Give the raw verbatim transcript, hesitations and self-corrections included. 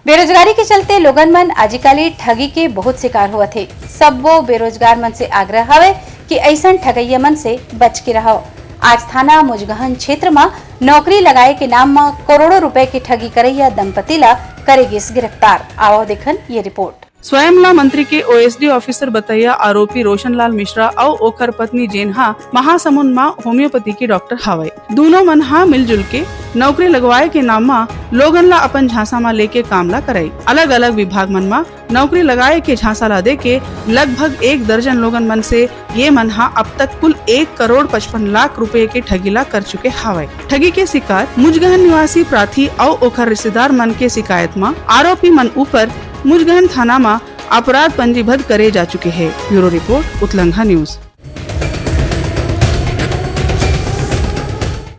बेरोजगारी के चलते लोगन मन आजिकाली ठगी के बहुत शिकार होवत हे। सब्बो बेरोजगार मन से आग्रह हवे कि अइसन ठगइया मन से बच के रहव। आज थाना मुजगहन क्षेत्र म नौकरी लगाए के नाम म करोड़ों रुपए के ठगी करइया दंपति ला करे गिस गिरफ्तार। आवव देखन ये रिपोर्ट। स्वयं ला मंत्री के ओएसडी ऑफिसर बतैया आरोपी रोशनलाल मिश्रा अउ ओखर पत्नी जेन हा महासमुंद म होम्योपैथी के डॉक्टर हावय। दूनों मन हा मिलजुल के नौकरी लगवाए के नाम म लोगन ला अपन झांसा म लेके काम ला करई। अलग-अलग विभाग मन म नौकरी लगाए के झांसा ला देके लगभग एक दर्जन लोगन मन से ये मन हा अब तक कुल एक करोड़ पचपन लाख रुपए के ठगी ला कर चुके हावय। ठगी के शिकार मुजगहन निवासी प्रार्थी अउ ओखर रिश्तेदार मन के शिकायत म आरोपी मन ऊपर मुजगहन थाना म अपराध पंजीबद्ध करे जा चुके हे। Bureau report, Utlangha news.